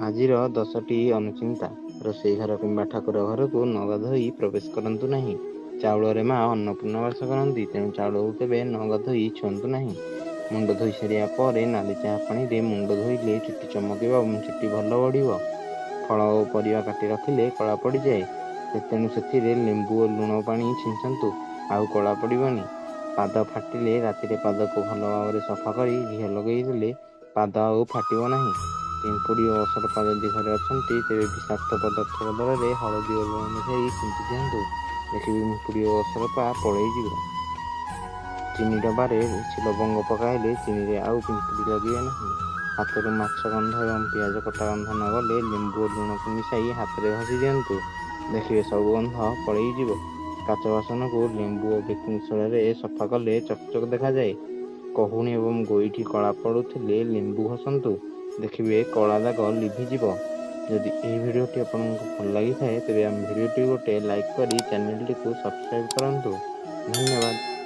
ଆଜିର 10ଟି ଅନୁଚିନ୍ତା। ରୋଷେଇ ଘର କିମ୍ବା ଠାକୁର ଘରକୁ ନ ଗାଧୋଇ ପ୍ରବେଶ କରନ୍ତୁ ନାହିଁ। ଚାଉଳରେ ମା ଅନ୍ନପୂର୍ଣ୍ଣା ବାସ କରନ୍ତି, ତେଣୁ ଚାଉଳକୁ କେବେ ନ ଗାଧୋଇ ଛୁଅନ୍ତୁ ନାହିଁ। ମୁଣ୍ଡ ଧୋଇ ସାରିବା ପରେ ନାଲି ଚାହା ପାଣିରେ ମୁଣ୍ଡ ଧୋଇଲେ ଚୁଟି ଚମକିବ ଏବଂ ଚୁଟି ଭଲ ବଢ଼ିବ। ଫଳ ଓ ପରିବା କାଟି ରଖିଲେ କଳା ପଡ଼ିଯାଏ, ତେଣୁ ସେଥିରେ ଲେମ୍ବୁ ଓ ଲୁଣ ପାଣି ଛିଞ୍ଚନ୍ତୁ, ଆଉ କଳା ପଡ଼ିବନି। ପାଦ ଫାଟିଲେ ରାତିରେ ପାଦକୁ ଭଲ ଭାବରେ ସଫା କରି ଘିଅ ଲଗାଇ ଦେଲେ ପାଦ ଆଉ ଫାଟିବ ନାହିଁ। ପିମ୍ପୁଡ଼ି ଓ ଅସରପା ଯଦି ଘରେ ଅଛନ୍ତି, ତେବେ ବିଷାକ୍ତ ପଦାର୍ଥ ବଦଳରେ ହଳଦୀ ଓ ଲୁଣ ମିଶାଇ ଛିଞ୍ଚି ଦିଅନ୍ତୁ, ଦେଖିବେ ପିମ୍ପୁଡ଼ି ଓ ଅସରପା ପଳେଇଯିବ। ଚିନି ଡବାରେ କିଛି ଲବଙ୍ଗ ପକାଇଲେ ଚିନିରେ ଆଉ ପିମ୍ପୁଡ଼ି ଲାଗିବେ ନାହିଁ। ହାତରୁ ମାଛ ଗନ୍ଧ ଏବଂ ପିଆଜ କଟା ଗନ୍ଧ ନ ଗଲେ ଲେମ୍ବୁ ଓ ଲୁଣକୁ ମିଶାଇ ହାତରେ ଘଷି ଦିଅନ୍ତୁ, ଦେଖିବେ ସବୁ ଗନ୍ଧ ପଳେଇଯିବ। କାଚ ବାସନକୁ ଲେମ୍ବୁ ଓ ବେକିଂ ସୋଡ଼ାରେ ସଫା କଲେ ଚକଚକ ଦେଖାଯାଏ। କହୁଣୀ ଏବଂ ଗୋଇଠି କଳା ପଡ଼ୁଥିଲେ ଲେମ୍ବୁ ଘଷନ୍ତୁ, ଦେଖିବେ କଳା ଦାଗ ଲିଭିଯିବ। ଯଦି ଏହି ଭିଡ଼ିଓଟି ଆପଣଙ୍କୁ ଭଲ ଲାଗିଥାଏ, ତେବେ ଆମ ଭିଡ଼ିଓଟି ଗୋଟେ ଲାଇକ୍ କରି ଚ୍ୟାନେଲଟିକୁ ସବସ୍କ୍ରାଇବ୍ କରନ୍ତୁ। ଧନ୍ୟବାଦ।